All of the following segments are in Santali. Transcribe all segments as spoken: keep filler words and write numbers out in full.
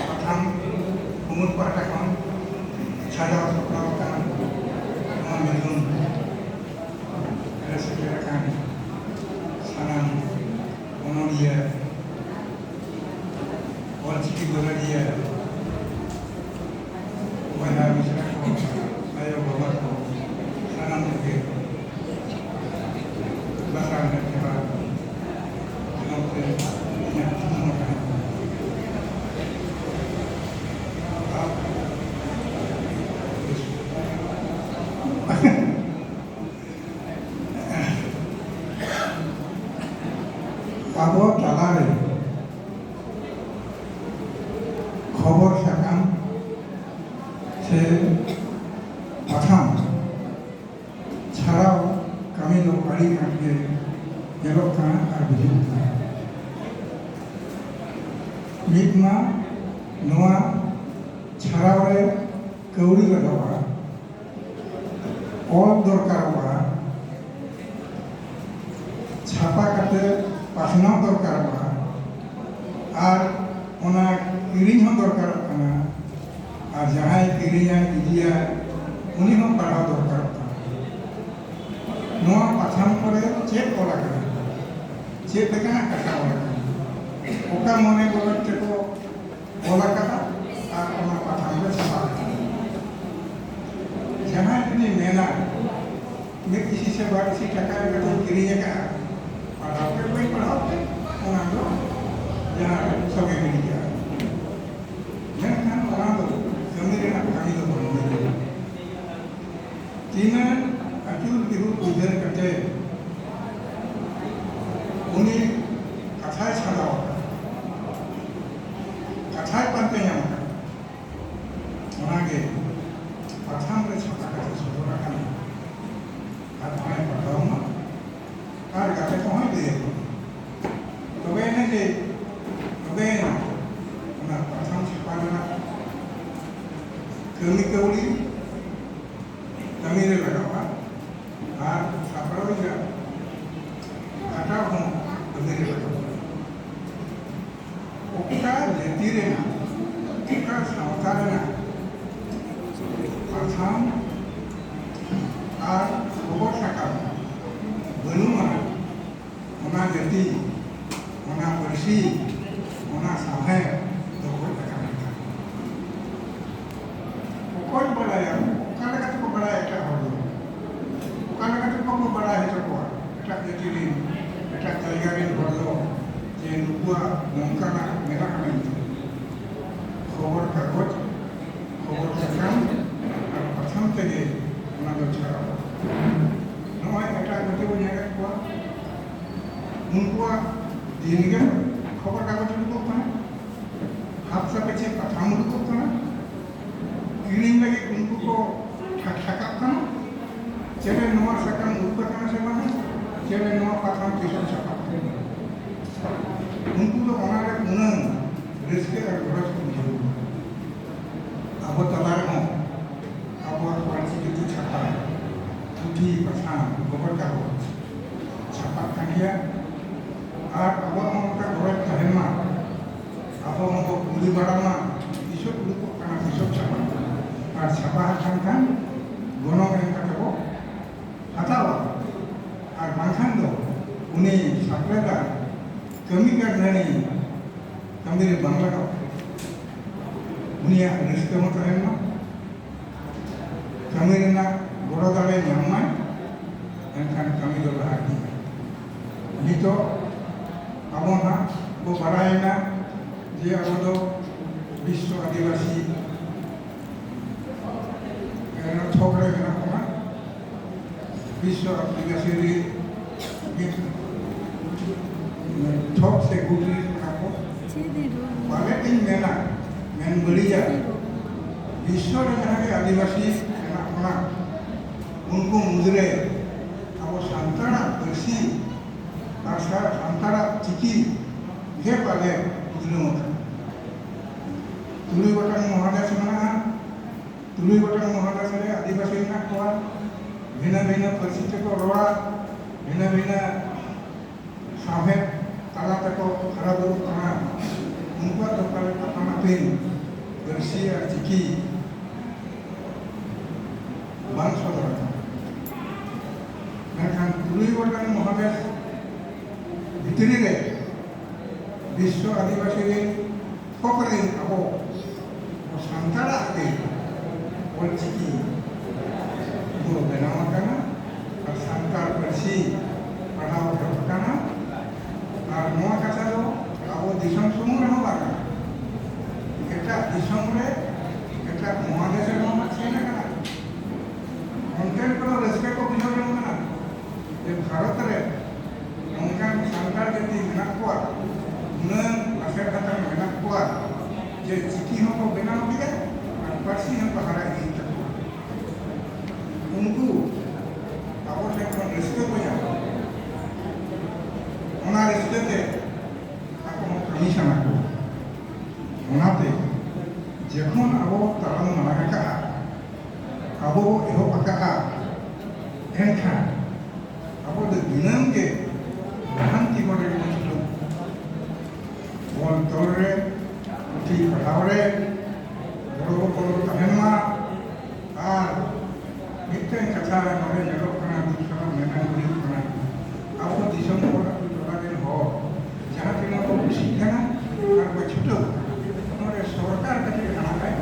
ᱯᱟᱛᱷᱟᱢ ᱩᱢᱩᱞ ᱯᱟᱦᱴᱟ ᱠᱷᱚᱱ ᱥᱟᱡᱟᱣ ᱥᱟᱯᱲᱟᱣ ᱟᱠᱟᱱ ᱱᱚᱣᱟ ᱢᱤᱫᱩᱱ ᱨᱮ ᱥᱮᱴᱮᱨ ᱟᱠᱟᱱ ᱥᱟᱱᱟᱢ ᱚᱱᱚᱞᱤᱭᱟᱹ, ᱚᱞᱪᱤᱠᱤ ᱵᱟᱹᱨᱟᱹᱲᱤᱭᱟᱹ, ᱵᱚᱭᱦᱟ ᱢᱤᱥᱨᱟ ᱠᱚ, ᱟᱭᱳ ᱵᱟᱵᱟ ᱠᱚ, ᱥᱟᱱᱟᱢ ᱠᱚᱜᱮ ᱞᱟᱥᱟᱲ ᱦᱮᱡ ᱠᱟᱱᱟ᱾ ᱜᱚᱢᱠᱮ, ᱤᱧᱟᱹᱜ ᱧᱩᱛᱩᱢ ᱠᱟᱱᱟ᱾ ᱟᱵᱚ ᱛᱟᱞᱟᱨᱮ ᱠᱷᱚᱵᱚᱨ ᱥᱟᱠᱟᱢ ᱥᱮ ᱯᱟᱛᱷᱟᱢ ᱪᱷᱟᱲᱟᱣ ᱠᱟᱹᱢᱤ ᱫᱚ ᱟᱹᱰᱤ ᱟᱸᱴ ᱜᱮ ᱧᱮᱞᱚᱜ ᱠᱟᱱᱟ ᱟᱨ ᱵᱩᱡᱷᱟᱹᱜ ᱠᱟᱱᱟ᱾ ᱢᱤᱫ ᱢᱟ ᱱᱚᱣᱟ ᱪᱷᱟᱲᱟᱣ ᱨᱮ ᱠᱟᱹᱣᱰᱤ ᱞᱟᱜᱟᱜᱼᱟ, ᱚᱞ ᱫᱚᱨᱠᱟᱨᱚᱜᱼᱟ, ᱪᱷᱟᱯᱟ ᱠᱟᱛᱮ ᱯᱟᱥᱱᱟᱣ ᱫᱚᱨᱠᱟᱨᱚᱜᱼᱟ, ᱟᱨ ᱚᱱᱟ ᱠᱤᱨᱤᱧ ᱦᱚᱸ ᱫᱚᱨᱠᱟᱨᱚᱜ ᱠᱟᱱᱟ᱾ ᱟᱨ ᱡᱟᱦᱟᱸᱭ ᱠᱤᱨᱤᱧᱟᱭ, ᱤᱫᱤᱭᱟᱭ, ᱩᱱᱤ ᱦᱚᱸ ᱯᱟᱲᱦᱟᱣ ᱫᱚᱨᱠᱟᱨᱚᱜ ᱠᱟᱱᱟ᱾ ᱱᱚᱣᱟ ᱯᱟᱛᱷᱟᱢ ᱠᱚᱨᱮ ᱪᱮᱫ ᱚᱞ ᱟᱠᱟᱱᱟ, ᱪᱮᱫ ᱞᱮᱠᱟᱱᱟᱜ ᱠᱟᱛᱷᱟ ᱚᱞ ᱟᱠᱟᱱᱟ, ᱚᱠᱟ ᱢᱚᱱᱮ ᱜᱚᱨᱚᱡᱽ ᱛᱮᱠᱚ ᱚᱞ ᱟᱠᱟᱫᱟ ᱟᱨ ᱚᱱᱟ ᱯᱟᱛᱷᱟᱢ ᱨᱮ ᱪᱷᱟᱯᱟ ᱟᱠᱟᱱᱟ᱾ ᱡᱟᱦᱟᱸᱭ ᱡᱩᱫᱤ ᱢᱮᱱᱟ, ᱢᱤᱫ ᱤᱥᱤ ᱥᱮ ᱵᱟᱨ ᱤᱥᱤ ᱴᱟᱠᱟ ᱮᱢ ᱠᱟᱛᱮᱧ ᱠᱤᱨᱤᱧ ᱟᱠᱟᱫᱼᱟ, ᱯᱟᱲᱦᱟᱣ ᱛᱮ ᱵᱟᱹᱧ ᱯᱟᱲᱦᱟᱣ ᱛᱮ, ᱚᱱᱟ ᱫᱚ ᱡᱟᱦᱟᱸ ᱨᱮ ᱥᱚᱸᱜᱮ ᱜᱤᱰᱤ ᱠᱟᱜᱼᱟ᱾ ᱢᱮᱱᱠᱷᱟᱱ ᱚᱱᱟ ᱫᱚ ᱠᱟᱹᱢᱤ ᱨᱮᱱᱟᱜ ᱠᱟᱹᱢᱤ ᱫᱚ ᱵᱟᱝ ᱠᱟᱱᱟ᱾ ᱛᱤᱱᱟᱹᱜ ᱟᱹᱪᱩᱨ ᱵᱤᱦᱩᱨ ᱩᱭᱦᱟᱹᱨ ᱠᱟᱛᱮ ᱩᱱᱤ ᱠᱟᱛᱷᱟᱭ ᱥᱟᱡᱟᱣ ᱟᱠᱟᱫ, ᱠᱟᱛᱷᱟᱭ ᱯᱟᱱᱛᱮ ᱧᱟᱢ ᱟᱠᱟᱫ, ᱚᱱᱟᱜᱮ ᱯᱟᱛᱷᱟᱢ ᱨᱮ ᱪᱷᱟᱯᱟ ᱠᱟᱛᱮ ᱥᱚᱫᱚᱨ ᱟᱠᱟᱱᱟ᱾ ᱟᱨ ᱚᱱᱟᱭ ᱯᱟᱲᱦᱟᱣ ᱢᱟ ᱟᱨ ᱜᱟᱛᱮ ᱠᱚᱦᱚᱸᱭ ᱞᱟᱹᱭ ᱟᱠᱚ ᱢᱟ᱾ ᱛᱚᱵᱮ ᱮᱱᱟᱝ ᱜᱮ, ᱛᱚᱵᱮ ᱮᱱᱟᱝ ᱚᱱᱟ ᱯᱟᱛᱷᱟᱢ ᱪᱷᱟᱯᱟ ᱨᱮᱱᱟᱜ ᱠᱟᱹᱢᱤ ᱠᱟᱹᱣᱰᱤ ᱠᱟᱹᱢᱤ ᱨᱮ ᱞᱟᱜᱟᱜᱼᱟ ᱟᱨ ᱥᱟᱯᱲᱟᱣᱤᱡᱟᱜ ᱠᱷᱟᱴᱟᱣ ᱦᱚᱸ ᱚᱠᱟ ᱡᱟᱹᱛᱤ ᱨᱮᱱᱟᱜ, ᱚᱠᱟ ᱥᱟᱶᱛᱟ ᱨᱮᱱᱟᱜ ᱯᱟᱛᱷᱟᱢ ᱟᱨ ᱠᱷᱚᱵᱚᱨ ᱥᱟᱠᱟᱢ ᱵᱟᱹᱱᱩᱜᱼᱟ, ᱚᱱᱟ ᱡᱟᱹᱛᱤ, ᱚᱱᱟ ᱯᱟᱹᱨᱥᱤ, ᱚᱱᱟ ᱥᱟᱶᱦᱮᱫ ᱫᱚ ᱜᱚᱡ ᱟᱠᱟᱱ ᱞᱮᱠᱟ᱾ ᱚᱠᱚᱭ ᱵᱟᱲᱟᱭᱟ? ᱚᱠᱟ ᱞᱮᱠᱟ ᱛᱮᱠᱚ ᱵᱟᱲᱟᱭᱟ ᱮᱴᱟᱜ ᱦᱚᱲ ᱫᱚ? ᱚᱠᱟ ᱞᱮᱠᱟ ᱛᱮᱠᱚ ᱵᱟᱲᱟᱭ ᱦᱚᱪᱚ ᱠᱚᱣᱟ ᱮᱴᱟᱜ ᱡᱟᱹᱛᱤ ᱨᱮᱱ, ᱮᱴᱟᱜ ᱡᱟᱭᱜᱟ ᱨᱮᱱ ᱦᱚᱲ ᱫᱚ ᱡᱮ ᱱᱩᱠᱩᱣᱟᱜ ᱱᱚᱝᱠᱟᱱᱟᱜ ᱢᱮᱱᱟᱜᱼᱟ ᱢᱮᱱᱛᱮ? ᱠᱷᱚᱵᱚᱨ ᱠᱟᱜᱚᱡᱽ, ᱠᱷᱚᱵᱚᱨ ᱥᱟᱠᱟᱢ ᱟᱨ ᱯᱟᱛᱷᱟᱢ ᱛᱮᱜᱮ ᱚᱱᱟ ᱫᱚ ᱪᱷᱟᱨᱟᱣᱚᱜᱼᱟ᱾ ᱱᱚᱜᱼᱚᱭ ᱮᱴᱟᱜ ᱡᱟᱹᱛᱤ ᱵᱚᱱ ᱧᱮᱞᱮᱫ ᱠᱚᱣᱟ, ᱩᱱᱠᱩᱣᱟᱜ ᱫᱤᱱᱜᱮ ᱠᱷᱚᱵᱚᱨ ᱠᱟᱜᱚᱡᱽ ᱩᱰᱩᱠᱚᱜ ᱠᱟᱱᱟ, ᱦᱟᱯᱛᱟ ᱯᱤᱪᱷᱤ ᱯᱟᱛᱷᱟᱢ ᱩᱰᱩᱠᱚᱜ ᱠᱟᱱᱟ, ᱠᱤᱨᱤᱧ ᱞᱟᱹᱜᱤᱫ ᱩᱱᱠᱩ ᱠᱚ ᱴᱷᱟᱠᱴᱷᱟᱠᱟᱜ ᱠᱟᱱᱟ, ᱪᱮᱫ ᱱᱚᱣᱟ ᱥᱟᱠᱟᱢ ᱩᱰᱩᱠ ᱟᱠᱟᱱᱟ ᱥᱮ ᱵᱟᱝ, ᱪᱮᱫ ᱱᱚᱣᱟ ᱯᱟᱛᱷᱟᱢ ᱛᱤᱥᱚᱜ ᱪᱷᱟᱯᱟᱜ ᱠᱟᱱᱟ᱾ ᱩᱱᱠᱩ ᱫᱚ ᱚᱱᱟᱨᱮ ᱩᱱᱟᱹᱝ ᱨᱟᱹᱥᱠᱟᱹ ᱟᱨ ᱜᱚᱨᱚᱡᱽ ᱠᱚ ᱵᱩᱡᱷᱟᱹᱣᱟ᱾ ᱟᱵᱚ ᱛᱟᱞᱟ ᱨᱮᱦᱚᱸ ᱟᱵᱚᱣᱟᱜ ᱯᱟᱹᱨᱥᱤ ᱡᱩᱫᱤ ᱪᱷᱟᱯᱟ, ᱯᱩᱛᱷᱤ, ᱯᱟᱛᱷᱟᱢ, ᱠᱷᱚᱵᱚᱨ ᱠᱟᱜᱚᱡᱽ ᱪᱷᱟᱯᱟᱜ ᱠᱟᱱ ᱜᱮᱭᱟ᱾ ᱟᱨ ᱟᱵᱚᱣᱟᱜ ᱦᱚᱸ ᱚᱱᱠᱟ ᱜᱚᱨᱚᱡᱽ ᱛᱟᱦᱮᱱ ᱢᱟ, ᱟᱵᱚ ᱦᱚᱸᱵᱚ ᱠᱩᱞᱤ ᱵᱟᱲᱟ ᱢᱟ, ᱛᱤᱥᱚᱜ ᱩᱰᱩᱠᱚᱜ ᱠᱟᱱᱟ, ᱛᱤᱥᱚᱜ ᱪᱷᱟᱯᱟᱜ ᱠᱟᱱᱟ᱾ ᱟᱨ ᱪᱷᱟᱯᱟ ᱟᱠᱟᱱ ᱠᱷᱟᱱ ᱜᱚᱱᱚᱝ ᱮᱢ ᱠᱟᱛᱮ ᱵᱚ ᱦᱟᱛᱟᱣᱟ, ᱟᱨ ᱵᱟᱝᱠᱷᱟᱱ ᱫᱚ ᱩᱱᱤ ᱥᱟᱯᱲᱮᱫᱟ ᱠᱟᱹᱢᱤ ᱠᱟᱨᱫᱷᱟᱹᱱᱤ ᱠᱟᱹᱢᱤ ᱨᱮ ᱵᱟᱝ ᱞᱟᱜᱟᱣ, ᱩᱱᱤᱭᱟᱜ ᱨᱟᱹᱥᱠᱟᱹ ᱦᱚᱸ ᱛᱟᱦᱮᱱ ᱢᱟ, ᱠᱟᱹᱢᱤ ᱨᱮᱱᱟᱜ ᱜᱚᱲᱚ ᱫᱟᱲᱮ ᱧᱟᱢ ᱢᱟᱭ, ᱮᱱᱠᱷᱟᱱ ᱠᱟᱹᱢᱤ ᱫᱚ ᱞᱟᱦᱟ ᱤᱫᱤᱜᱼᱟ᱾ ᱱᱤᱛᱚᱜ ᱟᱵᱚ ᱱᱟᱦᱟᱜ ᱵᱚ ᱵᱟᱲᱟᱭᱮᱱᱟ ᱡᱮ ᱟᱵᱚ ᱫᱚ ᱵᱤᱥᱥᱚ ᱟᱹᱫᱤᱵᱟᱹᱥᱤ ᱛᱷᱚᱠ ᱨᱮ ᱢᱮᱱᱟᱜ ᱵᱚᱱᱟ᱾ ᱵᱤᱥᱥᱚ ᱟᱹᱫᱤᱵᱟᱹᱥᱤ ᱨᱮ ᱢᱤᱫ ᱛᱷᱚᱠ ᱥᱮ ᱜᱩᱴ ᱨᱮ ᱢᱮᱱᱟᱜ ᱵᱚᱱᱟ᱾ ᱯᱟᱞᱮᱫ ᱤᱧ ᱢᱮᱱᱟ, ᱢᱮᱱ ᱵᱟᱹᱲᱤᱡᱟ, ᱵᱤᱥᱥᱚ ᱨᱮ ᱡᱟᱦᱟᱸ ᱜᱮ ᱟᱹᱫᱤᱵᱟᱹᱥᱤ ᱢᱮᱱᱟᱜ ᱵᱚᱱᱟ, ᱩᱱᱠᱩ ᱢᱩᱫᱽᱨᱮ ᱟᱵᱚ ᱥᱟᱱᱛᱟᱲᱟᱜ ᱯᱟᱹᱨᱥᱤ ᱟᱨ ᱥᱟ-, ᱥᱟᱱᱛᱟᱲᱟᱜ ᱪᱤᱠᱤ ᱜᱮ ᱯᱟᱞᱮ ᱩᱛᱱᱟᱹᱣ ᱟᱠᱟᱱᱟ᱾ ᱛᱩᱨᱩᱭ ᱜᱚᱴᱟᱝ ᱢᱚᱦᱟᱫᱮᱥ ᱢᱮᱱᱟᱜᱼᱟ᱾ ᱛᱩᱨᱩᱭ ᱜᱚᱴᱟᱝ ᱢᱚᱦᱟᱫᱮᱥ ᱨᱮ ᱟᱹᱫᱤᱵᱟᱹᱥᱤ ᱢᱮᱱᱟᱜ ᱠᱚᱣᱟ᱾ ᱵᱷᱤᱱᱟᱹ ᱵᱷᱤᱱᱟᱹ ᱯᱟᱹᱨᱥᱤ ᱛᱮᱠᱚ ᱨᱚᱲᱟ, ᱵᱷᱤᱱᱟᱹ ᱵᱷᱤᱱᱟᱹ ᱥᱟᱶᱦᱮᱫ ᱦᱟᱨᱟ ᱵᱩᱨᱩᱜ ᱠᱟᱱᱟ, ᱩᱱᱠᱩᱣᱟᱜ ᱫᱚ ᱯᱟᱞᱮ ᱟᱯᱟᱱ ᱟᱹᱯᱤᱱ ᱯᱟᱹᱨᱥᱤ ᱟᱨ ᱪᱤᱠᱤ ᱵᱟᱝ ᱥᱚᱫᱚᱨ ᱟᱠᱟᱱᱟ᱾ ᱢᱮᱱᱠᱷᱟᱱ ᱛᱩᱨᱩᱭ ᱜᱚᱴᱟᱝ ᱢᱚᱦᱟᱫᱮᱥ ᱵᱷᱤᱛᱨᱤ ᱨᱮ ᱵᱤᱥᱥᱚ ᱟᱹᱫᱤᱵᱟᱹᱥᱤ ᱨᱮᱱ ᱠᱚ ᱠᱚᱨᱮ ᱟᱵᱚ ᱥᱟᱱᱛᱟᱲᱟᱜ ᱛᱮ ᱚᱞᱪᱤᱠᱤ ᱫᱚ ᱵᱮᱱᱟᱣ ᱟᱠᱟᱱᱟ ᱟᱨ ᱥᱟᱱᱛᱟᱲ ᱯᱟᱹᱨᱥᱤ ᱯᱟᱲᱦᱟᱣ ᱮᱦᱚᱵ ᱟᱠᱟᱱᱟ᱾ ᱟᱨ ᱱᱚᱣᱟ ᱠᱟᱛᱷᱟ ᱫᱚ ᱟᱵᱚ ᱫᱤᱥᱚᱢ ᱥᱩᱢᱩᱝ ᱨᱮᱦᱚᱸ ᱵᱟᱝ ᱠᱟᱱᱟ, ᱮᱴᱟᱜ ᱫᱤᱥᱚᱢ ᱨᱮ, ᱮᱴᱟᱜ ᱢᱚᱦᱟᱫᱮᱥ ᱨᱮᱦᱚᱸ ᱥᱮᱱ ᱟᱠᱟᱱᱟ᱾ ᱚᱱᱛᱮᱱ ᱠᱚᱫᱚ ᱨᱟᱹᱥᱠᱟᱹ ᱠᱚ ᱵᱩᱡᱷᱟᱹᱣ ᱡᱚᱝ ᱠᱟᱱᱟ ᱡᱮ ᱵᱷᱟᱨᱚᱛ ᱨᱮ ᱱᱚᱝᱠᱟᱱ ᱥᱟᱱᱛᱟᱲ ᱡᱟᱹᱛᱤ ᱢᱮᱱᱟᱜ ᱠᱚᱣᱟ, ᱩᱱᱟᱹᱜ ᱞᱟᱥᱮᱨ ᱦᱟᱛᱟᱝ ᱢᱮᱱᱟᱜ ᱠᱚᱣᱟ ᱡᱮ ᱪᱤᱠᱤ ᱦᱚᱸᱠᱚ ᱵᱮᱱᱟᱣ ᱠᱮᱫᱟ ᱟᱨ ᱯᱟᱹᱨᱥᱤ ᱦᱚᱸᱠᱚ ᱦᱟᱨᱟ ᱤᱫᱤᱭᱮᱫ ᱛᱟᱠᱚᱣᱟ᱾ ᱩᱱᱠᱩ ᱟᱵᱚ ᱴᱷᱮᱱ ᱠᱷᱚᱱ ᱨᱟᱹᱥᱠᱟᱹ ᱠᱚ ᱧᱟᱢᱟ, ᱚᱱᱟ ᱨᱟᱹᱥᱠᱟᱹ ᱛᱮ ᱟᱠᱚ ᱦᱚᱸ ᱠᱟᱹᱢᱤ ᱥᱟᱱᱟ ᱠᱚᱣᱟ᱾ ᱚᱱᱟᱛᱮ ᱡᱚᱠᱷᱚᱱ ᱟᱵᱚ ᱛᱟᱲᱟᱢ ᱢᱟᱲᱟᱝ ᱟᱠᱟᱫᱼᱟ, ᱟᱵᱚ ᱵᱚ ᱮᱦᱚᱵ ᱟᱠᱟᱫᱼᱟ, ᱮᱱᱠᱷᱟᱱ ᱟᱵᱚ ᱫᱚ ᱫᱤᱱᱟᱹᱢ ᱜᱮ ᱞᱟᱦᱟᱱᱛᱤ ᱦᱚᱨ ᱨᱮᱜᱮ ᱵᱚᱱ ᱪᱷᱩᱴᱟᱹᱣ᱾ ᱚᱞ ᱛᱚᱞ ᱨᱮ, ᱯᱩᱛᱷᱤ ᱯᱟᱲᱦᱟᱣ ᱨᱮ, ᱜᱚᱲᱚ ᱜᱚᱯᱚᱲᱚ ᱛᱟᱦᱮᱱ ᱢᱟ᱾ ᱟᱨ ᱢᱤᱫᱴᱮᱱ ᱠᱟᱛᱷᱟ ᱱᱚᱰᱮ ᱧᱮᱞᱚᱜ ᱠᱟᱱᱟ, ᱫᱩᱠ ᱥᱟᱞᱟᱜ ᱢᱮᱱ ᱦᱩᱭᱩᱜ ᱠᱟᱱᱟ, ᱟᱵᱚ ᱫᱤᱥᱚᱢ ᱦᱚᱲ, ᱟᱹᱛᱩ ᱴᱚᱞᱟ ᱨᱮᱱ ᱦᱚᱲ ᱡᱟᱦᱟᱸ ᱛᱤᱱᱟᱹᱜ ᱠᱚ ᱠᱩᱥᱤᱜ ᱠᱟᱱᱟ ᱟᱨ ᱠᱚ ᱪᱷᱩᱴᱟᱹᱣ ᱠᱟᱱᱟ, ᱱᱚᱰᱮ ᱥᱚᱨᱠᱟᱨ ᱠᱟᱹᱴᱤᱡ ᱦᱟᱱᱟ ᱠᱟᱭ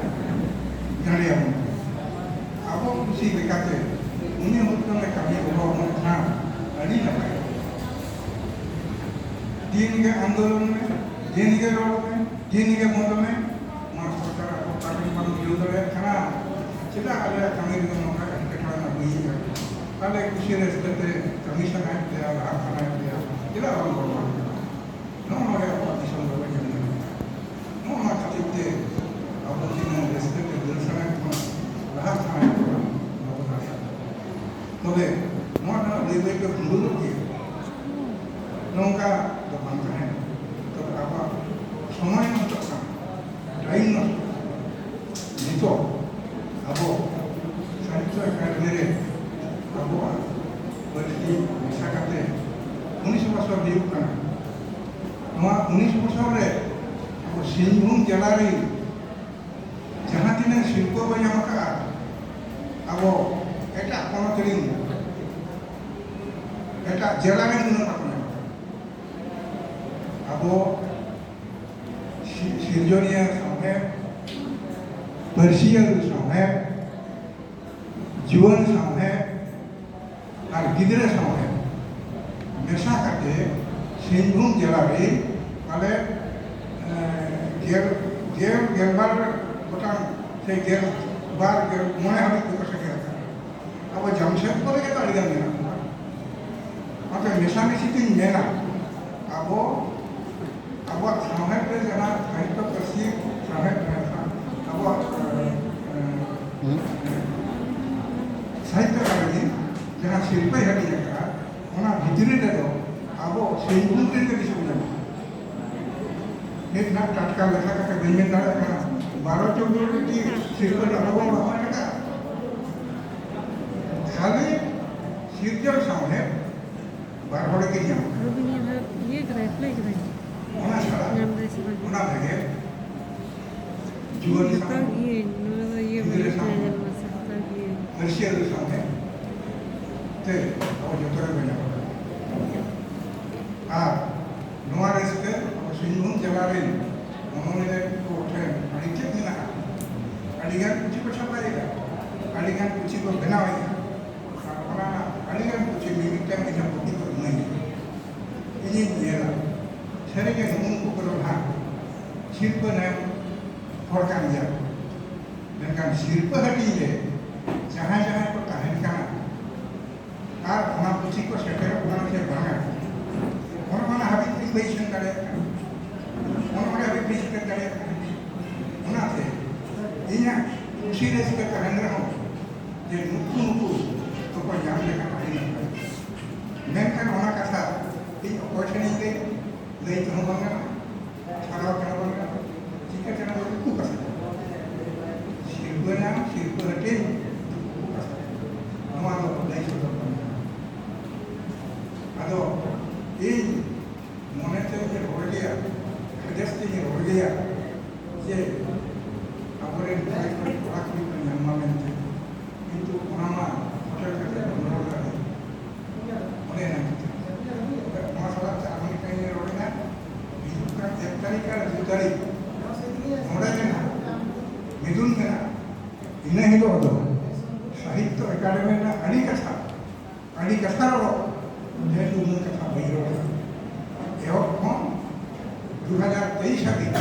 ᱫᱟᱲᱮᱭᱟᱵᱚᱱ ᱠᱟᱱᱟ᱾ ᱟᱵᱚ ᱠᱩᱥᱤ ᱞᱮᱠᱟᱛᱮ ᱩᱱᱤ ᱦᱩᱫᱟᱹᱢᱮ ᱠᱟᱹᱢᱤ ᱜᱚᱲᱚ ᱟᱵᱚᱱ ᱠᱷᱟᱱ ᱟᱹᱰᱤ ᱱᱟᱯᱟᱭ᱾ ᱫᱤᱱ ᱜᱮ ᱟᱱᱫᱳᱞᱚᱱ ᱢᱮ, ᱫᱤᱱ ᱜᱮ ᱨᱚᱲ ᱢᱮ, ᱫᱤᱱ ᱜᱮ ᱵᱚᱱᱫ ᱢᱮ, ᱱᱚᱣᱟ ᱥᱚᱨᱠᱟᱨ ᱟᱵᱚ ᱚᱠᱟ ᱴᱷᱮᱱ ᱵᱟᱝ ᱵᱩᱡᱷᱟᱹᱣ ᱫᱟᱲᱮᱭᱟᱜ ᱠᱟᱱᱟ, ᱪᱮᱫᱟᱜ ᱟᱞᱮᱭᱟᱜ ᱠᱟᱹᱢᱤ ᱨᱮᱫᱚ ᱱᱚᱝᱠᱟ ᱮᱴᱠᱮᱴᱚᱬᱮ ᱟᱹᱜᱩᱭᱮᱫᱼᱟ? ᱟᱞᱮ ᱠᱩᱥᱤ ᱨᱟᱹᱥᱠᱟᱹ ᱛᱮ ᱠᱟᱹᱢᱤ ᱥᱟᱱᱟᱭᱮᱫ ᱞᱮᱭᱟ, ᱞᱟᱦᱟ ᱥᱟᱱᱟᱭᱮᱫ ᱞᱮᱭᱟ, ᱪᱮᱫᱟᱜ ᱵᱟᱝ ᱜᱚᱲᱚ ᱟᱞᱮ ᱠᱟᱱᱟ? ᱱᱚᱜᱼᱚ ᱱᱚᱰᱮ ᱟᱵᱚᱣᱟᱜ ᱫᱤᱥᱚᱢ ᱫᱚ ᱵᱟᱹᱧ ᱧᱮᱞ ᱧᱟᱢᱟ᱾ ᱱᱚᱜᱼᱚ ᱱᱚᱣᱟ ᱠᱷᱟᱹᱛᱤᱨ ᱛᱮ ᱟᱵᱚ ᱛᱤᱱᱟᱹᱜ ᱨᱟᱹᱥᱠᱟᱹ ᱛᱮ ᱫᱟᱹᱲ ᱥᱟᱱᱟᱭᱮᱫ ᱵᱚᱱᱟ, ᱞᱟᱦᱟ ᱥᱟᱱᱟᱭᱮᱫ ᱵᱚᱱᱟ, ᱵᱟᱵᱚ ᱫᱟᱲᱮᱭᱟᱜ ᱠᱟᱱᱟ᱾ ᱛᱚᱵᱮ ᱱᱚᱣᱟ ᱫᱚ ᱵᱟᱹᱭ ᱵᱟᱹᱭ ᱛᱮ ᱵᱷᱩᱸᱰᱩᱨᱚᱜ ᱜᱮᱭᱟ, ᱱᱚᱝᱠᱟ ᱫᱚ ᱵᱟᱝ ᱛᱟᱦᱮᱱᱟ᱾ ᱛᱚᱵᱮ ᱟᱵᱚᱣᱟᱜ ᱥᱚᱢᱚᱭ ᱱᱚᱥᱴᱚᱜ ᱠᱟᱱᱟ, ᱴᱟᱭᱤᱢ ᱱᱚᱥᱴᱚᱜ ᱠᱟᱱᱟ᱾ ᱱᱤᱛᱚᱜ ᱟᱵᱚ ᱥᱟᱦᱤᱛᱛᱚ ᱮᱠᱟᱰᱮᱢᱤ ᱨᱮ ᱟᱵᱚᱣᱟᱜ ᱯᱟᱹᱨᱥᱤ ᱢᱮᱥᱟ ᱠᱟᱛᱮ ᱩᱱᱤᱥ ᱵᱚᱪᱷᱚᱨ ᱦᱩᱭᱩᱜ ᱠᱟᱱᱟ᱾ ᱱᱚᱣᱟ ᱩᱱᱤᱥ ᱵᱚᱪᱷᱚᱨ ᱨᱮ ᱟᱵᱚ ᱥᱤᱝᱵᱷᱩᱢ ᱡᱮᱞᱟ ᱨᱮ ᱡᱟᱦᱟᱸ ᱛᱤᱱᱟᱹᱜ ᱥᱤᱨᱯᱟᱹ ᱵᱚ ᱧᱟᱢ ᱟᱠᱟᱫᱼᱟ, ᱟᱵᱚ ᱮᱴᱟᱜ ᱯᱚᱱᱚᱛ ᱨᱮᱱ ᱮᱴᱟᱜ ᱡᱮᱞᱟ ᱨᱮᱱ ᱩᱱᱟᱹᱜ ᱵᱟᱠᱚ ᱧᱟᱢ ᱟᱠᱟᱫᱼᱟ᱾ ᱟᱵᱚ ᱥᱤ- ᱥᱤᱨᱡᱚᱱᱤᱭᱟᱹ ᱥᱟᱶᱦᱮᱫ, ᱯᱟᱹᱨᱥᱤᱭᱟᱹ ᱥᱟᱶᱦᱮᱫ, ᱡᱩᱣᱟᱹᱱ ᱥᱟᱶᱦᱮᱫ ᱟᱨ ᱜᱤᱫᱽᱨᱟᱹ ᱥᱟᱶᱦᱮᱫ ᱢᱮᱥᱟ ᱠᱟᱛᱮ ᱥᱤᱝᱵᱷᱩᱢ ᱡᱮᱞᱟ ᱨᱮ ᱯᱟᱞᱮ ᱮᱸ, ᱜᱮᱞ ᱜᱮᱞ ᱜᱮᱞᱵᱟᱨ ᱜᱚᱴᱟᱝ ᱥᱮ ᱜᱮᱞ ᱵᱟᱨ ᱜᱮᱞ ᱢᱚᱬᱮ ᱦᱟᱹᱵᱤᱡ ᱫᱚᱠᱚ ᱥᱮᱴᱮᱨ ᱟᱠᱟᱱᱟ᱾ ᱟᱵᱚ ᱡᱟᱢᱥᱮᱫᱽᱯᱩᱨ ᱨᱮᱜᱮ ᱛᱚ ᱟᱹᱰᱤ ᱜᱟᱱ ᱢᱮᱱᱟᱜ ᱠᱚᱣᱟ᱾ ᱚᱱᱟᱛᱮ ᱢᱮᱥᱟᱢᱤᱥᱤ ᱛᱤᱧ ᱢᱮᱱᱟ, ᱟᱵᱚ ᱟᱵᱚᱣᱟᱜ ᱥᱟᱶᱦᱮᱫ ᱨᱮ ᱡᱟᱦᱟᱸ ᱥᱟᱦᱤᱛᱛᱚ ᱯᱟᱹᱨᱥᱤ ᱥᱟᱶᱦᱮᱫ ᱢᱮᱱᱟᱜᱼᱟ, ᱟᱵᱚᱣᱟᱜ ᱮᱸ, ᱦᱩᱸ᱾ ᱥᱟᱦᱤᱛᱛᱚ ᱟᱠᱟᱫᱮᱢᱤ ᱡᱟᱦᱟᱸ ᱥᱤᱨᱯᱟᱹᱭ ᱦᱟᱹᱴᱤᱧ ᱟᱠᱟᱫᱼᱟ, ᱚᱱᱟ ᱵᱷᱤᱛᱨᱤ ᱨᱮᱫᱚ ᱟᱵᱚ ᱥᱤᱝᱵᱷᱩᱢ ᱨᱮᱱ ᱜᱮ ᱵᱮᱥᱤ ᱵᱚᱱ ᱧᱟᱢᱟ᱾ ᱱᱤᱛ ᱱᱟᱜ ᱴᱟᱴᱠᱟ ᱞᱮᱠᱷᱟ ᱠᱟᱛᱮ ᱵᱟᱹᱧ ᱢᱮᱱ ᱫᱟᱲᱮᱭᱟᱜ ᱠᱟᱱᱟ, ᱵᱟᱨᱚ ᱪᱳᱫᱽᱫᱳ ᱴᱤ ᱥᱤᱨᱯᱟᱹ ᱫᱚ ᱟᱵᱚ ᱵᱚᱱ ᱵᱟᱦᱟᱞ ᱟᱠᱟᱫᱼᱟ᱾ ᱠᱷᱟᱹᱞᱤ ᱥᱤᱨᱡᱚᱱ ᱥᱟᱶᱦᱮᱫ ᱵᱟᱨ ᱦᱚᱲ ᱜᱮ ᱧᱟᱢ ᱟᱠᱟᱫᱟ᱾ ᱨᱚᱵᱤᱱᱫᱨᱚᱱᱟᱛᱷ ᱤᱭᱟᱹ ᱠᱟᱫᱟᱭ, ᱯᱞᱮ ᱠᱟᱫᱟᱭ᱾ ᱚᱱᱟ ᱪᱷᱟᱲᱟ, ᱧᱟᱢ ᱫᱟᱭ ᱥᱮ ᱵᱟᱝ? ᱚᱱᱟ ᱵᱮᱜᱚᱨ ᱡᱩᱣᱟᱹᱱ ᱡᱚᱛᱚ ᱥᱟᱶᱦᱮᱫ, ᱜᱮ ᱱᱚᱣᱟ ᱫᱚ ᱤᱭᱟᱹ ᱜᱤᱫᱽᱨᱟᱹ ᱵᱟᱹᱧ ᱥᱟᱶᱦᱮᱫ, ᱧᱮᱞ ᱢᱟᱥᱮ ᱦᱟᱛᱟᱣ ᱜᱮ᱾ ᱯᱟᱹᱨᱥᱤᱭᱟᱹ ᱥᱟᱶᱦᱮᱫ ᱛᱮ ᱟᱵᱚ ᱡᱚᱛᱚ ᱜᱮᱵᱚᱱ ᱧᱟᱢ ᱟᱠᱟᱫᱟ᱾ ᱟᱨ ᱱᱚᱣᱟ ᱨᱟᱹᱥᱠᱟᱹ ᱟᱵᱚ ᱥᱤᱝᱵᱷᱩᱢ ᱡᱮᱞᱟ ᱨᱮᱱ ᱚᱱᱚᱞᱤᱭᱟᱹ ᱠᱚ ᱴᱷᱮᱱ ᱟᱹᱰᱤ ᱛᱮᱫ ᱢᱮᱱᱟᱜᱼᱟ᱾ ᱟᱹᱰᱤᱜᱟᱱ ᱯᱩᱛᱷᱤ ᱠᱚ ᱪᱷᱟᱯᱟᱭᱮᱫᱟ, ᱟᱹᱰᱤᱜᱟᱱ ᱯᱩᱛᱷᱤ ᱠᱚ ᱵᱮᱱᱟᱣᱮᱫᱟ᱾ ᱟᱨ ᱚᱱᱟ ᱟᱹᱰᱤᱜᱟᱱ ᱯᱩᱛᱷᱤ ᱢᱤᱢᱤᱫᱴᱟᱝ ᱤᱧᱟᱹᱜ ᱠᱚᱯᱤ ᱠᱚ ᱤᱢᱟᱹᱧᱟ᱾ ᱤᱧᱤᱧ ᱧᱮᱞᱟ, ᱥᱟᱹᱨᱤᱜᱮ ᱱᱩᱜᱼᱩ ᱱᱩᱠᱩ ᱠᱚᱫᱚ ᱱᱟᱦᱟᱜ ᱥᱤᱨᱯᱟᱹ ᱧᱟᱢ ᱦᱚᱲ ᱠᱟᱱ ᱜᱮᱭᱟ ᱠᱚ᱾ ᱢᱮᱱᱠᱷᱟᱱ ᱥᱤᱨᱯᱟᱹ ᱦᱟᱹᱴᱤᱧ ᱨᱮ ᱡᱟᱦᱟᱸᱭ ᱡᱟᱦᱟᱸᱭ ᱠᱚ ᱛᱟᱦᱮᱱ ᱠᱟᱱᱟ, ᱟᱨ ᱚᱱᱟ ᱯᱩᱛᱷᱤ ᱠᱚ ᱥᱮᱴᱮᱨᱚᱜ ᱠᱟᱱᱟ ᱥᱮ ᱵᱟᱝᱟ, ᱚᱱᱟ ᱚᱱᱟ ᱦᱟᱹᱵᱤᱡ ᱤᱧ ᱵᱟᱹᱧ ᱥᱮᱱ ᱫᱟᱲᱮᱭᱟᱜ ᱠᱟᱱᱟ, ᱚᱱᱟ ᱚᱸᱰᱮ ᱦᱟᱹᱵᱤᱡ ᱵᱟᱹᱧ ᱥᱮᱴᱮᱨ ᱫᱟᱲᱮᱭᱟᱜ ᱠᱟᱱᱟ᱾ ᱚᱱᱟᱛᱮ ᱤᱧᱟᱹᱜ ᱠᱩᱥᱤ ᱨᱟᱹᱥᱠᱟᱹ ᱛᱟᱦᱮᱱ ᱨᱮᱦᱚᱸ ᱡᱮ ᱱᱩᱠᱩ ᱱᱩᱠᱩ ᱫᱚᱠᱚ ᱧᱟᱢ ᱞᱮᱠᱷᱟᱱ ᱟᱹᱰᱤ ᱱᱟᱯᱟᱭ᱾ ᱢᱮᱱᱠᱷᱟᱱ ᱚᱱᱟ ᱠᱟᱛᱷᱟ ᱤᱧ ᱚᱠᱚᱭ ᱴᱷᱮᱱᱤᱧ ᱞᱟᱹᱭ, ᱞᱟᱹᱭ ᱛᱮᱦᱚᱸ ᱵᱟᱝ ᱜᱟᱱᱚᱜᱼᱟ, ᱪᱷᱟᱲᱟᱣ ᱛᱮᱦᱚᱸ ᱵᱟᱝ ᱜᱟᱱᱚᱜᱼᱟ, ᱪᱤᱠᱟᱹ ᱛᱮᱦᱚᱸ ᱵᱟᱝ ᱜᱟᱱᱚᱜᱼᱟ᱾ ᱥᱤᱨᱯᱟᱹ ᱧᱟᱢ, ᱥᱤᱨᱯᱟᱹ ᱦᱟᱹᱴᱤᱧ, ᱱᱚᱣᱟ ᱫᱚ ᱞᱟᱹᱭ ᱥᱚᱫᱚᱨ ᱵᱟᱝ ᱜᱟᱱᱚᱜᱼᱟ᱾ ᱟᱫᱚ ᱤᱧ ᱢᱚᱱᱮᱛᱮ ᱤᱧ ᱨᱚᱲ ᱜᱮᱭᱟ, ᱠᱟᱡᱟᱠ ᱛᱮᱧ ᱨᱚᱲ ᱜᱮᱭᱟ ᱡᱮ ᱟᱵᱚᱨᱮᱱ ᱠᱚᱲᱟ ᱠᱩᱲᱤ ᱠᱚ ᱧᱟᱢ ᱢᱟ ᱢᱮᱱᱛᱮ, ᱠᱤᱱᱛᱩ ᱚᱱᱟ ᱢᱟ ᱦᱳᱴᱮᱞ ᱠᱟᱛᱮ ᱵᱚᱱ ᱨᱚᱲ ᱫᱟᱲᱮᱭᱟᱜᱼᱟ᱾ ᱚᱱᱮ ᱚᱱᱟ ᱠᱟᱛᱷᱟ᱾ ᱱᱚᱣᱟ ᱥᱟᱞᱟᱜ ᱛᱮ ᱟᱨ ᱢᱤᱫᱴᱟᱝ ᱤᱧ ᱨᱚᱲ ᱮᱫᱟ, ᱦᱤᱡᱩᱜ ᱠᱟᱱ ᱮᱠ ᱛᱟᱹᱨᱤᱠᱷ ᱟᱨ ᱫᱩ ᱛᱟᱹᱨᱤᱠᱷ ᱱᱚᱰᱮ ᱢᱮᱱᱟᱜᱼᱟ, ᱢᱤᱫᱩᱱ ᱢᱮᱱᱟᱜᱼᱟ᱾ ᱤᱱᱟᱹ ᱦᱤᱞᱳᱜ ᱫᱚ ᱥᱟᱦᱤᱛᱛᱚ ᱮᱠᱟᱰᱮᱢᱤ ᱨᱮᱱᱟᱜ ᱟᱹᱰᱤ ᱠᱟᱛᱷᱟ ᱟᱹᱰᱤ ᱠᱟᱛᱷᱟ ᱨᱚᱲ, ᱰᱷᱮᱨ ᱩᱱᱟᱹᱜ ᱠᱟᱛᱷᱟ ᱵᱟᱹᱧ ᱨᱚᱲᱟ᱾ ᱮᱦᱚᱵ ᱠᱷᱚᱱ ᱫᱩ ᱦᱟᱡᱟᱨ ᱛᱮᱭᱤᱥ ᱦᱟᱹᱵᱤᱡ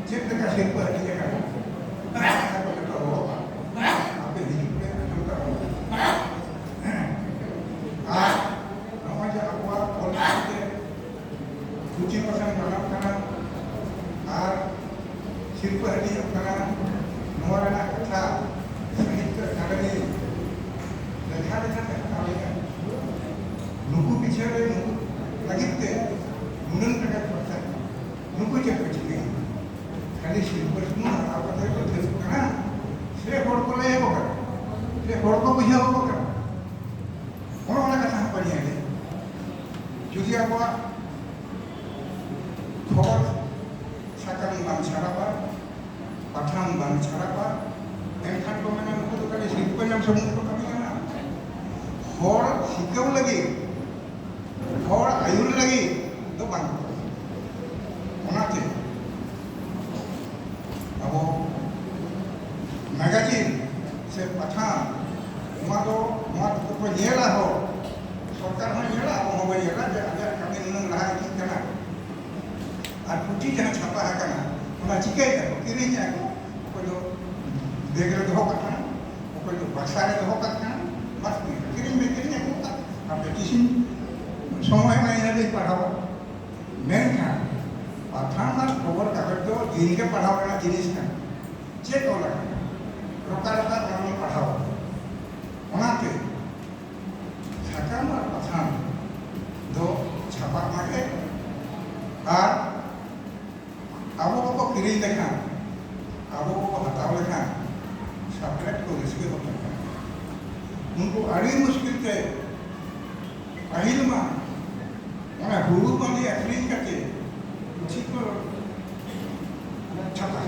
ᱪᱮᱫ ᱞᱮᱠᱟ ᱥᱤᱨᱯᱟᱹ ᱦᱟᱹᱴᱤᱧ ᱟᱠᱟᱱᱟ, ᱚᱱᱟ ᱠᱚ ᱡᱚᱛᱚ ᱨᱚᱲᱚᱜᱼᱟ᱾ ᱟᱯᱮ ᱦᱤᱡᱩᱜ ᱯᱮ, ᱟᱸᱡᱚᱢ ᱛᱟᱵᱚᱱ ᱯᱮ᱾ ᱟᱨ ᱱᱚᱜᱼᱚᱭ ᱡᱮ ᱟᱵᱚᱣᱟᱜ ᱚᱞ ᱪᱤᱠᱤ ᱛᱮ ᱯᱩᱛᱷᱤ ᱯᱟᱥᱱᱟᱣ ᱜᱟᱱᱚᱜ ᱠᱟᱱᱟ ᱟᱨ ᱥᱤᱨᱯᱟᱹ ᱦᱟᱹᱴᱤᱧᱚᱜ ᱠᱟᱱᱟ, ᱱᱚᱣᱟ ᱨᱮᱱᱟᱜ ᱠᱟᱛᱷᱟ ᱥᱟᱦᱤᱛᱛᱚ ᱮᱠᱟᱰᱮᱢᱤ ᱞᱮᱠᱷᱟ ᱞᱮᱠᱷᱟᱛᱮ ᱦᱟᱛᱟᱣ ᱞᱮᱫᱟ᱾ ᱱᱩᱠᱩ ᱯᱤᱪᱷᱟᱹ ᱨᱮ ᱱᱩᱠᱩ ᱞᱟᱹᱜᱤᱫ ᱛᱮ ᱱᱩᱱᱟᱹᱝ ᱴᱟᱠᱟ ᱠᱷᱚᱨᱪᱟ, ᱱᱩᱠᱩ ᱪᱮᱫ ᱠᱚ ᱪᱤᱠᱟᱹᱭᱟ? ᱠᱷᱟᱹᱞᱤ ᱥᱤᱨᱯᱟᱹ ᱥᱩᱢᱩᱝ ᱦᱟᱛᱟᱣ ᱠᱟᱛᱮ ᱠᱚ ᱛᱷᱤᱨᱚᱜ ᱠᱟᱱᱟ, ᱥᱮ ᱦᱚᱲ ᱠᱚ ᱞᱟᱹᱭ ᱟᱠᱚ ᱠᱟᱱᱟ, ᱥᱮ ᱦᱚᱲ ᱠᱚ ᱵᱩᱡᱷᱟᱹᱣ ᱟᱠᱚ ᱠᱟᱱᱟ? ᱚᱱᱮ ᱚᱱᱟ ᱠᱟᱛᱷᱟ ᱦᱚᱸ ᱠᱚ ᱧᱮᱞᱮᱫ᱾ ᱡᱩᱫᱤ ᱟᱵᱚᱣᱟᱜ ᱠᱷᱚᱵᱚᱨ ᱥᱟᱠᱟᱢ ᱵᱟᱝ ᱪᱷᱟᱲᱟᱜᱼᱟ, ᱯᱟᱛᱷᱟᱢ ᱵᱟᱝ ᱪᱷᱟᱲᱟᱜᱼᱟ, ᱮᱱᱠᱷᱟᱱ ᱠᱚ ᱢᱮᱱᱟ, "ᱱᱩᱠᱩ ᱫᱚ ᱠᱷᱟᱹᱞᱤ ᱥᱤᱨᱯᱟᱹ ᱧᱟᱢ ᱥᱩᱢᱩᱝ ᱠᱚ ᱠᱟᱹᱢᱤ ᱠᱟᱱᱟ, ᱦᱚᱲ ᱥᱤᱠᱷᱟᱹᱣ ᱞᱟᱹᱜᱤᱫ, ᱦᱚᱲ ᱟᱹᱭᱩᱨ ᱞᱟᱹᱜᱤᱫ ᱫᱚ ᱵᱟᱝ ᱠᱚ ᱠᱟᱹᱢᱤ᱾" ᱚᱱᱟᱛᱮ ᱟᱵᱚ ᱢᱮᱜᱟᱡᱤᱱ ᱥᱮ ᱯᱟᱛᱷᱟᱢ, ᱱᱚᱣᱟ ᱫᱚ, ᱱᱚᱣᱟ ᱫᱚᱠᱚ ᱧᱮᱞᱟ ᱦᱚᱲ, ᱥᱚᱨᱠᱟᱨ ᱦᱚᱸᱭ ᱧᱮᱞᱟ, ᱟᱵᱚ ᱦᱚᱸᱵᱚᱱ ᱧᱮᱞᱟ ᱡᱮ ᱟᱞᱮᱭᱟᱜ ᱠᱟᱹᱢᱤ ᱱᱩᱱᱟᱹᱝ ᱞᱟᱦᱟ ᱤᱫᱤᱜ ᱠᱟᱱᱟ᱾ ᱟᱨ ᱯᱩᱛᱷᱤ ᱡᱟᱦᱟᱸ ᱪᱷᱟᱯᱟ ᱟᱠᱟᱱᱟ, ᱚᱱᱟ ᱪᱤᱠᱟᱹᱭᱮᱫᱟ ᱠᱚ? ᱠᱤᱨᱤᱧᱮᱫᱼᱟ ᱠᱚ᱾ ᱚᱠᱚᱭ ᱫᱚ ᱵᱮᱜᱽ ᱨᱮ ᱫᱚᱦᱚ ᱠᱟᱜ ᱠᱟᱱᱟ, ᱚᱠᱚᱭ ᱫᱚ ᱵᱟᱠᱥᱟ ᱨᱮ ᱫᱚᱦᱚ ᱠᱟᱜ ᱠᱟᱱᱟ᱾ ᱵᱟᱥ, ᱠᱤᱨᱤᱧ ᱢᱮ, ᱠᱤᱨᱤᱧ ᱟᱹᱜᱩ ᱠᱟᱜ᱾ ᱟᱯᱮ ᱛᱤᱥᱤᱧ ᱥᱚᱢᱚᱭ ᱢᱟ ᱤᱱᱟᱹ ᱨᱮᱧ ᱯᱟᱲᱦᱟᱣᱟ᱾ ᱢᱮᱱᱠᱷᱟᱱ ᱯᱟᱛᱷᱟᱢ ᱟᱨ ᱠᱷᱚᱵᱚᱨ ᱠᱟᱜᱚᱡᱽ ᱫᱚ ᱫᱤᱱ ᱜᱮ ᱯᱟᱲᱦᱟᱣ ᱨᱮᱱᱟᱜ ᱡᱤᱱᱤᱥ ᱠᱟᱱᱟ᱾ ᱪᱮᱫ ᱚᱞ ᱟᱠᱟᱱᱟ? ᱨᱚᱠᱟ ᱨᱚᱠᱟ ᱚᱱᱟ ᱵᱚᱱ ᱯᱟᱲᱦᱟᱣᱟ᱾ ᱚᱱᱟᱛᱮ ᱥᱟᱠᱟᱢ ᱟᱨ ᱯᱟᱛᱷᱟᱢ ᱫᱚ ᱪᱷᱟᱯᱟᱜ ᱢᱟᱜᱮ, ᱟᱨ ᱟᱵᱚ ᱵᱟᱵᱚ ᱠᱤᱨᱤᱧ ᱞᱮᱠᱷᱟᱱ, ᱟᱵᱚ ᱵᱟᱵᱚ ᱦᱟᱛᱟᱣ ᱞᱮᱠᱷᱟᱱ, ᱥᱟᱯᱲᱮᱫ ᱠᱚ ᱨᱟᱹᱥᱠᱟᱹ ᱵᱟᱠᱚ ᱧᱟᱢᱟ᱾ ᱩᱱᱠᱩ ᱟᱹᱰᱤ ᱢᱩᱥᱠᱤᱞ ᱛᱮ, ᱯᱟᱹᱦᱤᱞ ᱢᱟ ᱚᱱᱟ ᱦᱩᱲᱩ ᱵᱟᱸᱫᱮ ᱟᱹᱠᱷᱨᱤᱧ ᱠᱟᱛᱮ ᱯᱩᱛᱷᱤ ᱠᱚ ᱪᱷᱟᱯᱟ᱾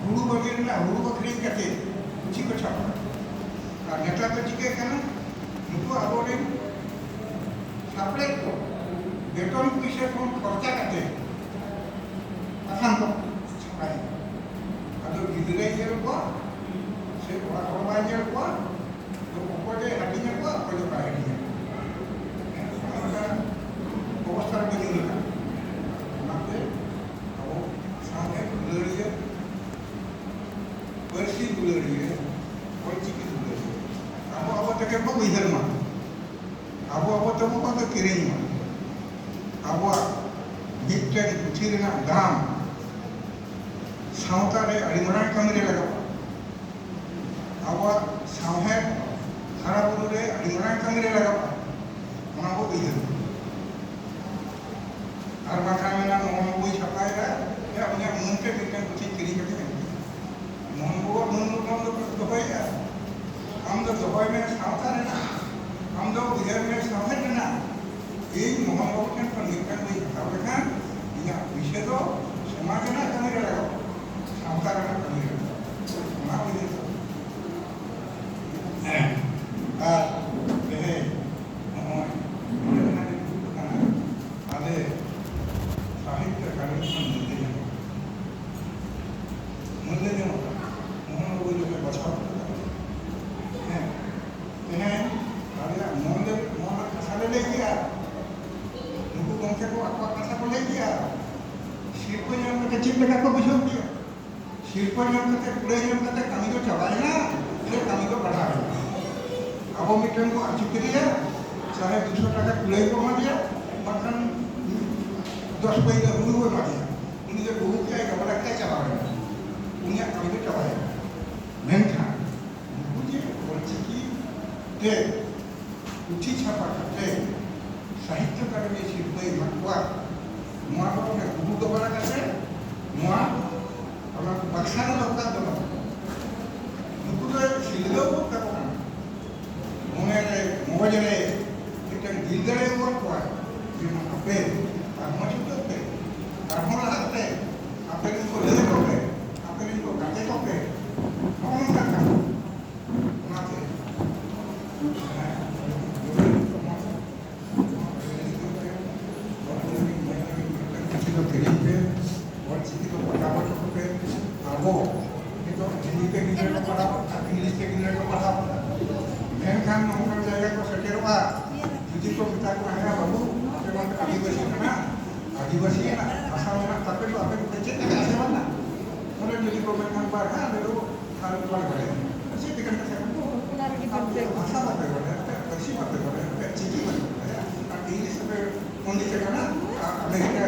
ᱦᱩᱲᱩ ᱵᱟᱸᱫᱮ ᱨᱮᱱᱟᱜ ᱦᱩᱲᱩ ᱟᱹᱠᱷᱨᱤᱧ ᱠᱟᱛᱮ ᱯᱩᱛᱷᱤ ᱠᱚ ᱪᱷᱟᱯᱟ᱾ ᱟᱨ ᱱᱮᱛᱟᱨ ᱫᱚ ᱪᱤᱠᱟᱹᱜ ᱠᱟᱱᱟ? ᱱᱩᱠᱩ ᱟᱵᱚᱨᱮᱱ ᱥᱟᱯᱲᱮᱫ ᱠᱚ ᱵᱮᱛᱚᱱ ᱯᱩᱭᱥᱟᱹ ᱠᱷᱚᱱ ᱠᱷᱚᱨᱪᱟ ᱠᱟᱛᱮ ᱯᱟᱛᱷᱟᱢ ᱠᱚ ᱪᱷᱟᱯᱟᱭᱮᱫᱟ᱾ ᱟᱫᱚ ᱜᱤᱫᱽᱨᱟᱹᱭ ᱧᱮᱞ ᱠᱚᱣᱟ ᱥᱮ ᱚᱲᱟᱜ ᱦᱚᱲ ᱵᱟᱭ ᱧᱮᱞ ᱠᱚᱣᱟ, ᱛᱚ ᱚᱠᱚᱭ ᱫᱚᱭ ᱦᱟᱹᱴᱤᱧ ᱟᱠᱚᱣᱟ, ᱚᱠᱚᱭ ᱫᱚ ᱵᱟᱭ ᱦᱟᱹᱴᱤᱧ ᱟᱠᱚᱣᱟ᱾ ᱚᱱᱠᱟᱱ ᱚᱵᱚᱥᱛᱷᱟ ᱨᱮᱠᱚ ᱧᱩᱨ ᱟᱠᱟᱱᱟ᱾ ᱚᱱᱟᱛᱮ ᱟᱵᱚ ᱥᱟᱶᱦᱮᱫ ᱫᱩᱞᱟᱹᱲᱤᱭᱟᱹ, ᱯᱟᱹᱨᱥᱤ ᱫᱩᱞᱟᱹᱲᱤᱭᱟᱹ, ᱚᱞᱪᱤᱠᱤ ᱫᱩᱞᱟᱹᱲᱤᱭᱟᱹ, ᱟᱵᱚ ᱟᱵᱚ ᱛᱮᱜᱮ ᱵᱚ ᱩᱭᱦᱟᱹᱨ ᱢᱟ, ᱟᱵᱚ ᱟᱵᱚ ᱛᱮᱵᱚ ᱵᱟᱝ ᱠᱤᱨᱤᱧ ᱢᱟ᱾ ᱟᱵᱚᱣᱟᱜ ᱢᱤᱫᱴᱮᱱ ᱯᱩᱛᱷᱤ ᱨᱮᱱᱟᱜ ᱫᱟᱢ ᱥᱟᱶᱛᱟ ᱨᱮ ᱟᱹᱰᱤ ᱢᱟᱨᱟᱝ ᱠᱟᱹᱢᱤ ᱨᱮ ᱞᱟᱜᱟᱜᱼᱟ᱾ ᱟᱵᱚᱣᱟᱜ ᱥᱟᱶᱦᱮᱫ ᱦᱟᱨᱟ ᱵᱩᱨᱩ ᱨᱮ ᱟᱹᱰᱤ ᱢᱟᱨᱟᱝ ᱠᱟᱹᱢᱤ ᱨᱮ ᱞᱟᱜᱟᱜᱼᱟ᱾ ᱚᱱᱟ ᱵᱚ ᱩᱭᱦᱟᱹᱨ ᱢᱟ᱾ ᱟᱨ ᱵᱟᱝᱠᱷᱟᱱ ᱢᱮᱱᱟ, ᱱᱚᱜᱼᱚ ᱱᱚᱣᱟ ᱵᱳᱭ ᱪᱷᱟᱯᱟᱭᱮᱫᱟ, ᱭᱟ ᱩᱱᱤᱭᱟᱜ ᱢᱚᱱ ᱛᱮ ᱢᱤᱫᱴᱮᱱ ᱯᱩᱛᱷᱤ ᱠᱤᱨᱤᱧ ᱠᱟᱛᱮ ᱮᱢ ᱠᱮᱫᱟ᱾ ᱢᱚᱦᱚᱱ ᱵᱟᱵᱩᱣᱟᱜ ᱢᱚᱱ ᱫᱚ ᱵᱟᱢ ᱫᱚᱦᱚᱭᱮᱫᱼᱟ᱾ ᱟᱢ ᱫᱚ ᱫᱚᱦᱚᱭ ᱢᱮ ᱥᱟᱶᱛᱟ ᱨᱮᱱᱟᱜ, ᱟᱢ ᱫᱚ ᱩᱭᱦᱟᱹᱨ ᱢᱮ ᱥᱟᱶᱦᱮᱫ ᱨᱮᱱᱟᱜ᱾ ᱤᱧ ᱢᱚᱦᱚᱱ ᱵᱟᱵᱩ ᱴᱷᱮᱱ ᱠᱷᱚᱱ ᱢᱤᱫᱴᱟᱝ ᱵᱳᱭ ᱦᱟᱛᱟᱣ ᱞᱮᱠᱷᱟᱱ ᱤᱧᱟᱹᱜ ᱯᱩᱭᱥᱟᱹ ᱫᱚ ᱥᱚᱢᱟᱡᱽ ᱨᱮᱱᱟᱜ ᱠᱟᱹᱢᱤ ᱨᱮ ᱞᱟᱜᱟᱜᱼᱟ, ᱥᱟᱶᱛᱟ ᱨᱮᱱᱟᱜ ᱠᱟᱹᱢᱤ ᱨᱮ ᱞᱟᱜᱟᱜᱼᱟ᱾ ᱚᱱᱟ ᱩᱭᱦᱟᱹᱨ ᱫᱚ᱾ ᱦᱮᱸ᱾ ᱟᱨ ᱛᱮᱦᱮᱧ ᱱᱚᱜᱼᱚᱭ ᱱᱚᱰᱮ ᱡᱟᱦᱟᱸ ᱨᱮ ᱫᱩᱲᱩᱵ ᱟᱠᱟᱱᱟ, ᱟᱞᱮ ᱥᱟᱦᱤᱛᱭᱚ ᱮᱠᱟᱰᱮᱢᱤ ᱠᱷᱚᱱ ᱢᱟᱹᱱ ᱞᱮ ᱧᱟᱢ ᱟᱠᱟᱫᱟ᱾ ᱢᱟᱹᱱ ᱞᱮ ᱧᱟᱢ ᱟᱠᱟᱫᱟ᱾ ᱢᱚᱦᱚᱱ ᱵᱟᱵᱩ ᱡᱚᱠᱷᱚᱱ ᱵᱟᱪᱷᱟᱣ ᱠᱮᱫᱟ᱾ ᱦᱮᱸ᱾ ᱛᱮᱦᱮᱧ ᱟᱞᱮᱭᱟᱜ ᱢᱚᱱ ᱞᱮ, ᱢᱚᱱ ᱨᱮᱱᱟᱜ ᱠᱟᱛᱷᱟ ᱞᱮ ᱞᱟᱹᱭ ᱠᱮᱜᱼᱟ᱾ ᱱᱩᱠᱩ ᱜᱚᱢᱠᱮ ᱠᱚ ᱟᱠᱚᱣᱟᱜ ᱠᱟᱛᱷᱟ ᱠᱚ ᱞᱟᱹᱭ ᱠᱮᱜᱼᱟ᱾ ᱥᱤᱨᱯᱟᱹ ᱧᱟᱢ ᱠᱟᱛᱮ ᱪᱮᱫ ᱞᱮᱠᱟ ᱠᱚ ᱵᱩᱡᱷᱟᱹᱣ ᱠᱮᱜᱼᱟ? ᱥᱤᱨᱯᱟᱹ ᱧᱟᱢ ᱠᱟᱛᱮ, ᱠᱩᱲᱟᱹᱭ ᱧᱟᱢ ᱠᱟᱛᱮ ᱠᱟᱹᱢᱤ ᱫᱚ ᱪᱟᱵᱟᱭᱮᱱᱟ, ᱥᱮ ᱠᱟᱹᱢᱤ ᱫᱚ ᱵᱟᱲᱦᱟᱣ ᱮᱱᱟ? ᱟᱵᱚ ᱢᱤᱫᱴᱮᱱ ᱵᱚ ᱟᱹᱪᱩ ᱠᱮᱫᱮᱭᱟ, ᱥᱟᱲᱮ ᱫᱩᱥᱚ ᱴᱟᱠᱟ ᱠᱩᱲᱟᱹᱭ ᱵᱚ ᱮᱢᱟ ᱫᱮᱭᱟ, ᱵᱟᱝᱠᱷᱟᱱ ᱫᱚᱥ ᱯᱟᱹᱭᱞᱟᱹ ᱦᱩᱲᱩ ᱵᱚ ᱮᱢᱟ ᱫᱮᱭᱟ, ᱩᱱᱤ ᱫᱚ ᱜᱩᱦᱩᱢ ᱠᱮᱫᱟᱭ, ᱜᱟᱵᱲᱟ ᱠᱮᱫᱟᱭ, ᱪᱟᱵᱟᱭᱮᱱᱟ, ᱩᱱᱤᱭᱟᱜ ᱠᱟᱹᱢᱤ ᱫᱚ ᱪᱟᱵᱟᱭᱮᱱᱟ᱾ ᱢᱮᱱᱠᱷᱟᱱ ᱱᱩᱠᱩ ᱡᱮ ᱚᱞᱪᱤᱠᱤ ᱛᱮ ᱯᱩᱛᱷᱤ ᱪᱷᱟᱯᱟ ᱠᱟᱛᱮ ᱥᱟᱦᱤᱛᱭᱚ ᱟᱠᱟᱫᱮᱢᱤ ᱥᱤᱨᱯᱟᱹᱭ ᱮᱢᱟ ᱠᱚᱣᱟ᱾ ᱱᱚᱣᱟ ᱫᱚ ᱚᱱᱮ ᱜᱩᱨᱩ ᱫᱚ ᱵᱟᱲᱟ ᱠᱟᱛᱮ ᱱᱚᱣᱟ ᱚᱱᱟ ᱵᱟᱠᱥᱟ ᱨᱮ ᱫᱚᱦᱚ ᱠᱟᱜ ᱫᱚ ᱵᱟᱝ᱾ ᱱᱩᱠᱩ ᱫᱚ ᱥᱤᱞᱜᱟᱹᱣ ᱜᱚᱫ ᱠᱟᱠᱚ ᱠᱟᱱᱟ᱾ ᱢᱚᱱᱮ ᱨᱮ, ᱢᱚᱜᱚᱡ ᱨᱮ ᱢᱤᱫᱴᱟᱝ ᱫᱤᱞ ᱫᱟᱲᱮ ᱮᱢᱟ ᱠᱚᱣᱟ ᱡᱮ ᱱᱚᱣᱟ ᱯᱮ, ᱟᱨ ᱢᱚᱡᱽ ᱦᱚᱪᱚᱜ ᱯᱮ, ᱟᱨᱦᱚᱸ ᱞᱟᱦᱟᱜ ᱯᱮ, ᱟᱯᱮ ᱨᱮᱱ ᱠᱚ ᱞᱟᱹᱭ ᱟᱠᱚ ᱯᱮ, ᱟᱯᱮ ᱨᱮᱱ ᱠᱚ ᱜᱟᱛᱮ ᱠᱚᱯᱮ, ᱱᱚᱜᱼᱚ ᱱᱚᱝᱠᱟᱱ ᱠᱟᱛᱷᱟ᱾ ᱚᱱᱟᱛᱮ ᱚᱞ ᱪᱤᱠᱤ ᱫᱚ ᱠᱤᱨᱤᱧ ᱯᱮ, ᱚᱞ ᱪᱤᱠᱤ ᱫᱚ ᱯᱟᱲᱦᱟᱣ ᱦᱚᱪᱚ ᱠᱚᱯᱮ᱾ ᱟᱵᱚ ᱱᱤᱛᱚᱜ ᱦᱤᱱᱫᱤ ᱛᱮ ᱜᱤᱫᱽᱨᱟᱹ ᱠᱚ ᱯᱟᱲᱦᱟᱣ ᱠᱟᱱᱟ, ᱤᱝᱞᱤᱥ ᱛᱮ ᱜᱤᱫᱽᱨᱟᱹ ᱠᱚ ᱯᱟᱲᱦᱟᱣ ᱠᱟᱱᱟ, ᱢᱮᱱᱠᱷᱟᱱ ᱱᱚᱝᱠᱟᱱ ᱡᱟᱭᱜᱟ ᱠᱚ ᱥᱮᱴᱮᱨᱚᱜᱼᱟ, ᱡᱩᱫᱤ ᱠᱚ ᱢᱮᱛᱟ ᱠᱚᱣᱟ, "ᱦᱮᱸ ᱵᱟᱹᱵᱩ, ᱟᱯᱮ ᱢᱟ ᱯᱮ ᱟᱹᱫᱤᱵᱟᱹᱥᱤ ᱠᱟᱱᱟ, ᱟᱹᱫᱤᱵᱟᱹᱥᱤ ᱨᱮᱱᱟᱜ ᱵᱷᱟᱥᱟ ᱢᱮᱱᱟᱜ ᱛᱟᱯᱮ ᱫᱚ, ᱟᱯᱮ ᱫᱚᱯᱮ ᱪᱮᱫ ᱟᱠᱟᱫᱼᱟ ᱥᱮ ᱵᱟᱝᱟ?" ᱚᱱᱮ ᱡᱩᱫᱤ ᱠᱚ ᱢᱮᱱᱠᱷᱟᱱ, "ᱵᱟᱝ, ᱦᱮᱸ, ᱟᱞᱮ ᱫᱚ ᱟᱞᱮ ᱫᱚ ᱵᱟᱞᱮ ᱵᱟᱲᱟᱭᱟ", ᱪᱮᱫ ᱞᱮᱠᱟᱱ ᱠᱟᱛᱷᱟ ᱠᱟᱱᱟ? ᱚᱱᱟ ᱨᱮᱜᱮ ᱟᱯᱮ ᱵᱟᱯᱮ ᱵᱷᱟᱥᱟ ᱵᱟᱯᱮ ᱵᱟᱲᱟᱭᱟ, ᱟᱯᱮᱭᱟᱜ ᱯᱟᱹᱨᱥᱤ ᱵᱟᱯᱮ ᱵᱟᱲᱟᱭᱟ, ᱟᱯᱮᱭᱟᱜ ᱪᱤᱠᱤ ᱵᱟᱯᱮ ᱵᱟᱲᱟᱭᱟ, ᱟᱨ ᱤᱝᱞᱤᱥ ᱨᱮᱯᱮ ᱯᱚᱱᱰᱤᱛ ᱟᱠᱟᱱᱟ, ᱟᱨ ᱟᱢᱮᱨᱤᱠᱟ